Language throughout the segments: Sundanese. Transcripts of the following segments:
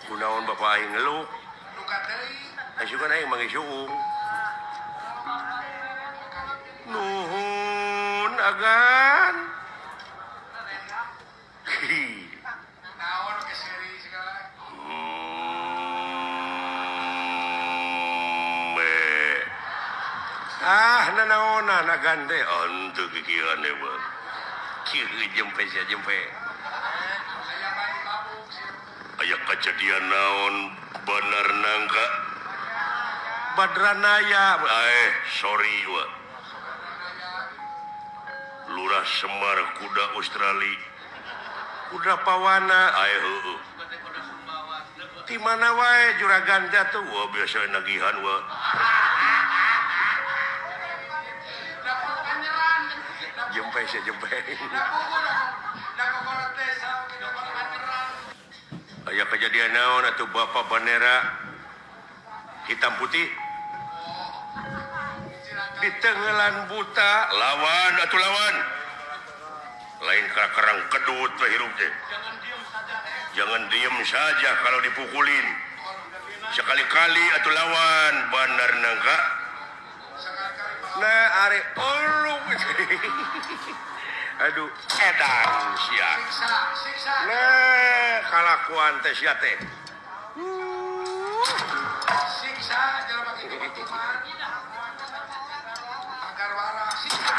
Kunaon bapak aing ngeluh? Asukan aing manggih suung. Nuhun agan. Ah, nanaonan agan teh henteu kikieuan teh mah. Kieu jempe sia jempe. Aya kajadian naon Banar Nangka? Badranaya. Sorry wa. Lurah Semar kuda Australia. Kuda Pawana. Heueuh. Ti mana wae juragan teh atuh? Wah biasa nagihan wa. Jempe sia jempe. Aya kejadian naon atuh Bapak Bandera hitam putih ditenggelan buta lawan atuh lawan lain kerang kedut teh hirup teh. Jangan diem saja kalau dipukulin. Sekali-kali atuh lawan Bandar Nangka. Nah are ulung. Aduh edan sia. Nah kalakuan teh sia teh. Siksa jelema kitu mah. Agar waras siksa.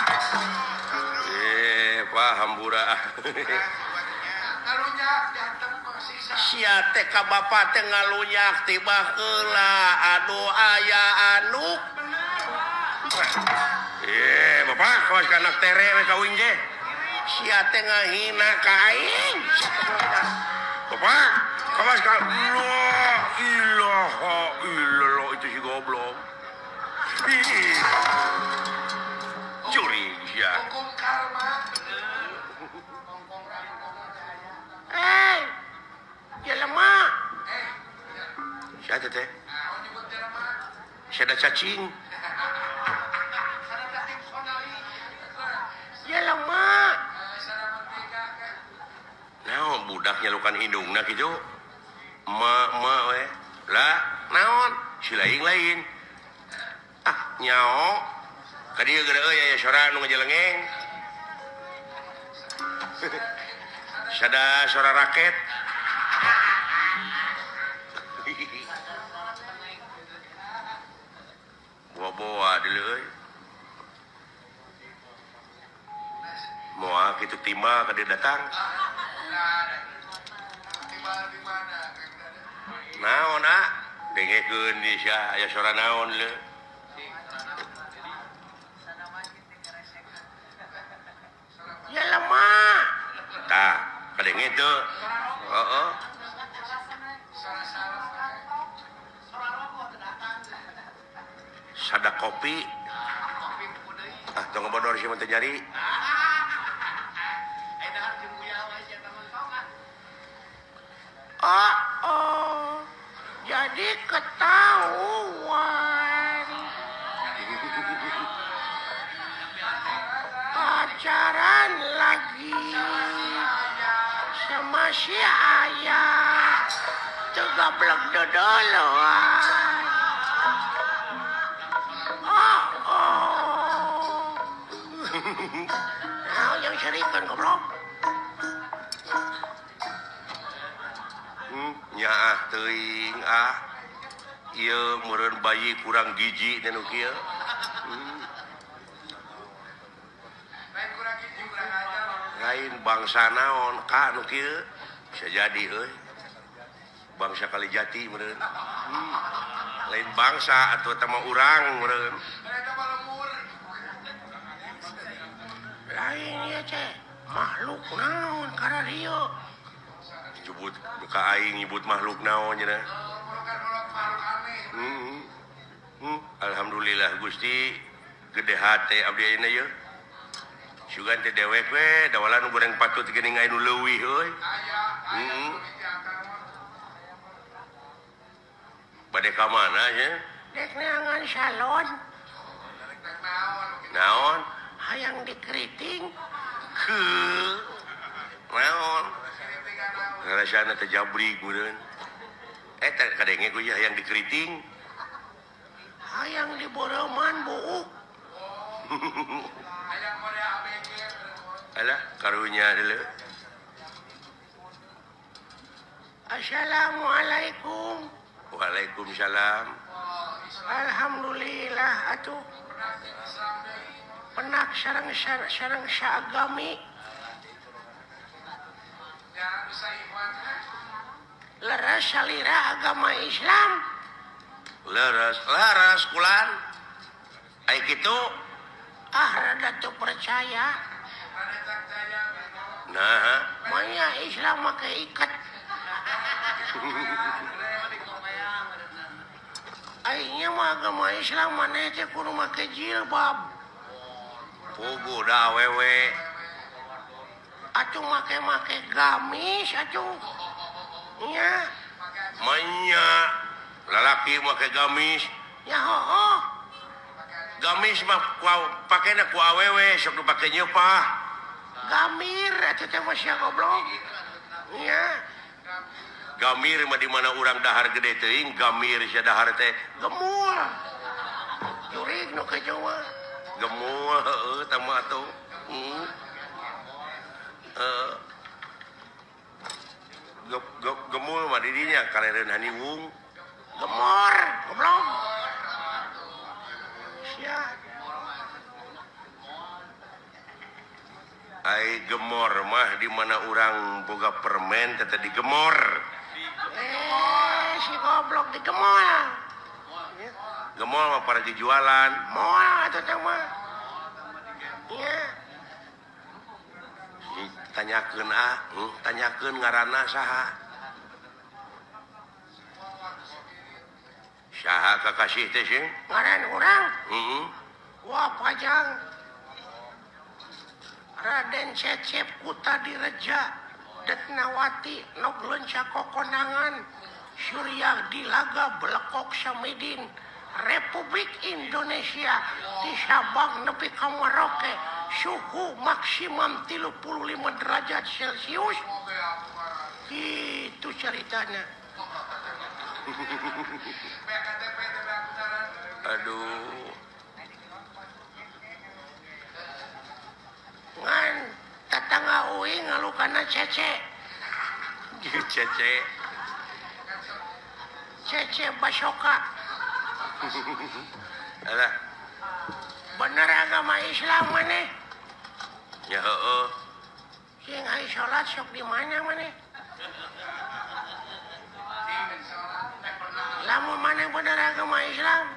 Pak hambura. Ngalunyak diantem siksa. Sia teh ka bapa teh ngalunyak tiba heula. Aduh aya anu. Bapak kawas ka anak tere we ka uing ge. Sia teh ngahina ka aing. Bapak kawas ka la ilaha illallah itu si goblok. Curi sia. Hukum karma. Jelema. Sia teh teh. Sia ada cacing. Jelema. Naon budak nyalukan hidungna kitu? Ma we. Lah, naon? Si lain-lain. Ah, nyao. Ka dieu geura euy aya sora nu ngajelengeng. Sada sora raket. Boa-boa deuleu euy. Moal kitu timbal ka dieu datang. Naon ah? Dengekeun di sia aya sora naon leu. Jelema. Tah, kadenge teu. Heeh. Sada kopi. Ah, tong ngebodor sia mah teu nyari. Oh, oh, jadi ketahuan. Pacaran lagi sama si ayah. Tegablek dodoloan. Oh, oh. Nah, yang serikan goblok. Nyaah teuing ah. Ieu meureun bayi kurang gizi teh nu kieu. Lain bangsa naon ka nu kieu bisa jadi euy. Bangsa Kalijati meureun. Lain bangsa atuh eta mah urang meureun. Lain ieu teh makhluk naon kararieu. Nyebut ka aing nyebut makhluk naon cenah. Alhamdulillah Gusti gede hate abdi ayeuna ieu. Sugan teh dewek we dawalan goreng patut geuning aya nu leuwih euy. Bade ka mana nya? Dek neangan salon. Naon? Hayang dikeriting. Heuh. Naon? Ngarasana teh jabrig meureun. Eta kadenge ku hayang dikeriting. Hayang diboreman buuk. Hayang Korea ABG. Alah karunya deuleu. Assalamualaikum. Waalaikumsalam. Alhamdulillah atuh. Penak sareng sareng saagami. Leres salira agama Islam. Leres leres kulan. Ai kitu ah rada teu percaya. Nah, manya Islam make ikat. Aingnya mah agama Islam maneh teh kudu make jilbab. Puguh da awewe. Atuh make-make gamis atuh. Nya. Manya lalaki make gamis. Ya hooh. Gamis mah pakena ku awewe sok dipake nyeupah. Gamir atuh teh mah sia goblok. Nya. Gamir mah di mana urang dahar gede teuing, gamir sia dahar teh gemul. Jurig nu kitu mah. Gemul heueuh tah mah atuh. Gemul mah di dinya kalereun haniwung. Gemor, goblok. Sia. Ai gemor mah di mana urang boga permen teh digemor. Si goblok digemol. Gemol mah para jualan. Moal atuh teh mah. Nya. Tanyakeun ah, tanyakeun ngaranna saha. Saha kakasih teh sing? Ngaran urang? Heeh. Wah pajang. Raden Cecep Kutadireja Detnawati nok leunca kokonangan Surya Dilaga Belekok Samidin Republik Indonesia di Sabang nepi ka Merauke suhu maksimum 35 derajat Celcius. Itu ceritanya. Aduh. Ngan tetangga uing ngalukana cece. Cece. Cece Basoka. Alah. Bener agama Islam maneh? Ya heueuh. Sing ai salat sok di mana maneh? Lamun maneh bener agama Islam,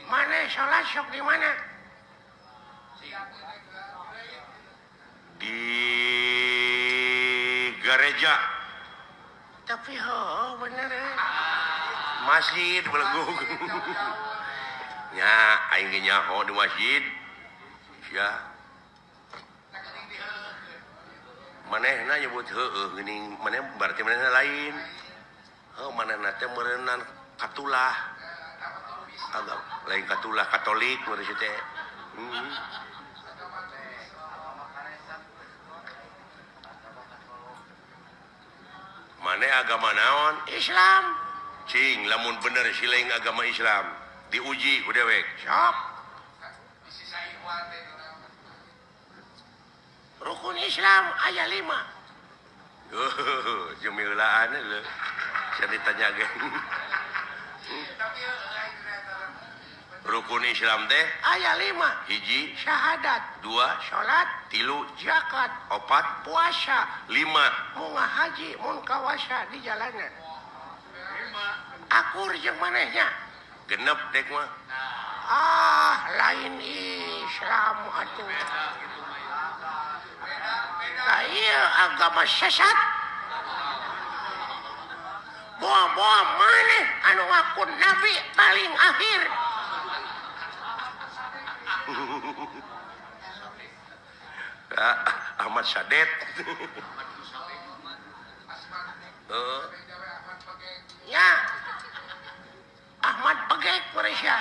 maneh salat sok di mana? Di gereja. Tapi heueuh bener eh. Masjid belegug. Nya aing ge nyaho di masjid. Sia. Manehna nyebut heueuh geuning maneh berarti manehna lain. Heuh manehna teh meureunnan katulah. Agama lain katulah Katolik meureun teh. Maneh agama naon? Islam. Cing lamun bener sileng agama Islam diuji ku dewek. Sok. Rukun Islam aya 5. Jemilaan leuh. Sia ditanya ge. Rukun Islam teh aya 5. Hiji syahadat, 2 salat, 3 zakat, 4 puasa, 5 munga haji mun kawasa di jalanan. Akur jeung manehnya. Genep dek mah. Ah, lain Islam atuh. Nah, ieu agama sesat. Boa-boa maneh anu ngaku nabi paling akhir. Ahmad Sadet. Ya Ahmad Pegek Malaysia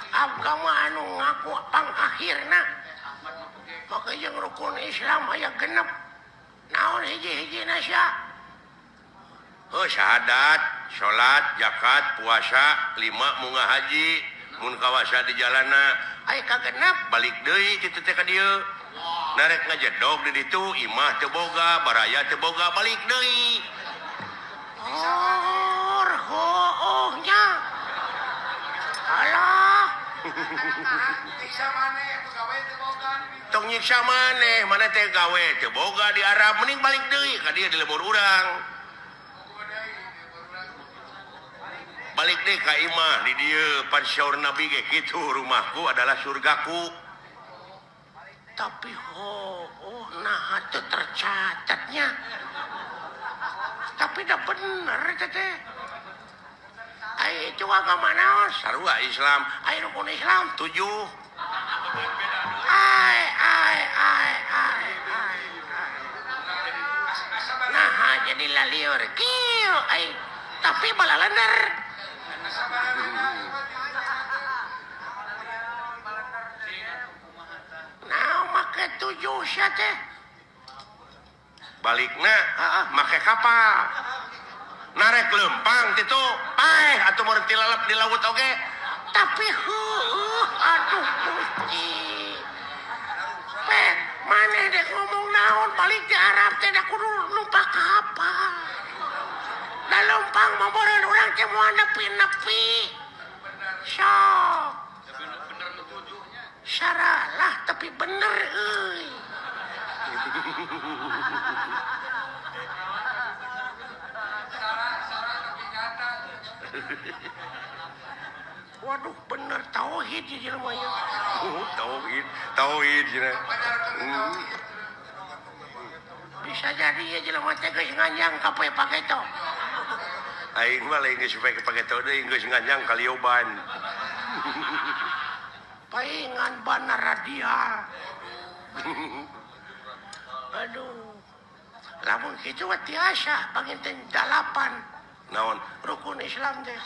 agama anu ngaku pangakhirna maka jeung rukun Islam aya genep naon hiji-hijina sia Oh syahadat, salat, zakat, puasa, 5 munggah haji, mun kawasa di jalana, aya kagenap balik deui kitu teh ka dieu. Narek ngajedog di ditu, imah teu boga, baraya teu boga, balik deui. Oh, hooh nya. Alah. Tong nyiksa maneh, maneh teh gawe teu boga di Arab, mending balik deui ka dieu di lembur urang. Balik deh ka imah di dieu pan syaur Nabi ge kitu, rumahku adalah surgaku. Tapi oh nah teu tercatatnya. Tapi dah bener teh. Ai itu agama naon? Sarua Islam. Ai rukun Islam 7. Ai ai ai ai ai. Nah jadi lalieur kieu ai tapi balalender. Nah, make 7 sia teh. Balikna, heeh, make kapal. Narek lempang titu, paeh atuh mun tilalep di laut oge. Tapi heueuh, aduh Gusti. Pek, maneh dek ngomong naon balik di Arab teh da kudu numpak kapal. Da lempang mah meureun urang teh moal nepi-nepi. Sok. Saralah tapi bener euy. Waduh bener tauhid di jelema ieu. Oh, tauhid, tauhid cenah. Bisa jadi ya jelema teh geus nganjang ka poe paketo. Aing mah lain geus poe paketo deui geus nganjang kalioban. Paingan bana radial. Aduh. Lamun kitu mah tiasa panginten 8. Naon? Rukun Islam teh.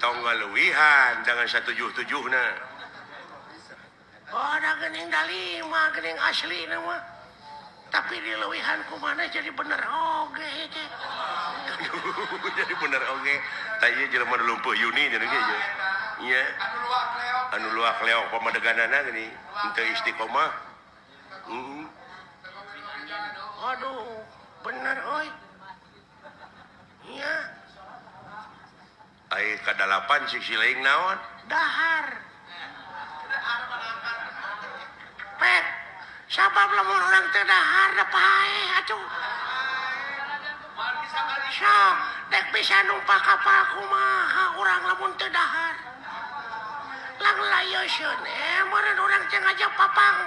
Tong ngaluwihan dengan 177-na. Oh, da geuning da 5 geuning aslina mah. Tapi dileuwihan kumaha jadi bener oge teh. Jadi bener oge. Tah ieu jelema nu lumpuh Yuni cenah ge ieu. Iya. Anu luak leok pamadeganana geuning henteu istiqomah. Heeh. Aduh, bener euy. Iya. Ai kadalapan sisi lain naon? Dahar. Pek, sabab lamun urang teu dahar da paeh atuh. Sok, dek bisa numpak kapal kumaha urang lamun teu dahar. Lang layoseun meureun urang teh ngajak papang.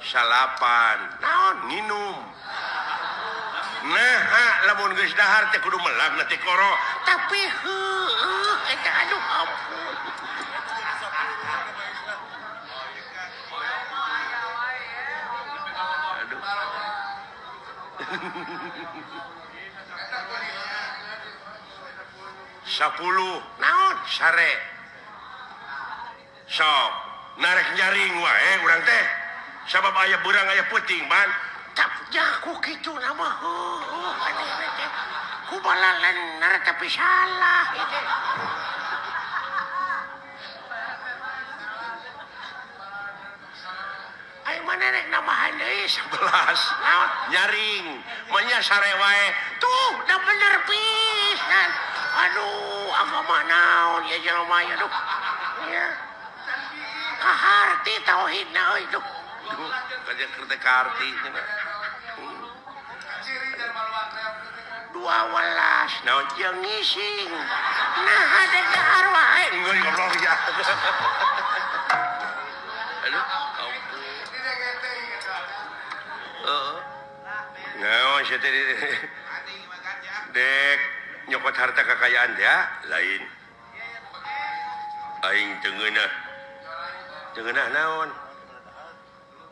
Salapan. Naon? Nginum. Nah, lamun geus dahar teh kudu melak na teh koro. Tapi heueuh eta aduh ampun. Aduh. 10 naon sare. Sok, narek nyaring wae urang teh. Sabab aya beurang aya peuting ban. Tak jaku kitu nama heueuh aneh teh. Ku balalener tapi salah ieu. Ai mana rek nambahan deui 11. Naon? Nyaring, manya sare wae. Tuh, da bener pisan. Aduh, agama naon ya jelema ya duh. Nya. Kaharti tauhidna euy duh. Kaja keur teh kaharti cenah. 12 naon jeung ngising. Nah, dek dahar wae. Enggeus goblok ya. Aduh, ampun. Heeh. Naon sia teh dek nyokot harta kekayaan teh lain. Aing teu ngeunah. Teu ngeunah naon?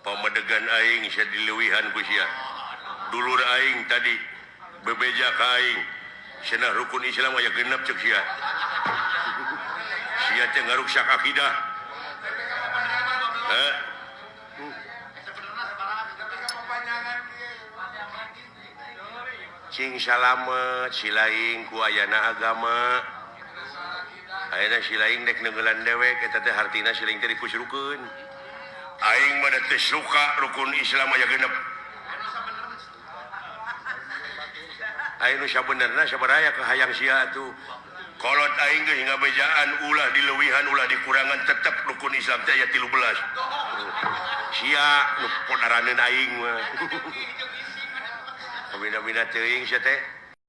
Pamadegan aing sia dileuwihan ku sia. Dulur aing tadi bebeja ka aing. Cenah rukun Islam aya genep ceuk sia. Sia teh ngaruksak akidah. Heh. Cing salamet silaing ku ayana agama. Ayeuna silaing dek neungeulan dewek eta teh hartina silaing teh dikusrukeun. Aing mah teu suka rukun Islam aya genep. Aing nu sabenerna sabaraha ka hayang sia atuh. Kolot aing geus ngabejaan ulah dileuwihan ulah dikurangan tetep rukun Islam teh aya 13. Sia nu podaraneun aing mah. Kabina-bina teuing sia teh.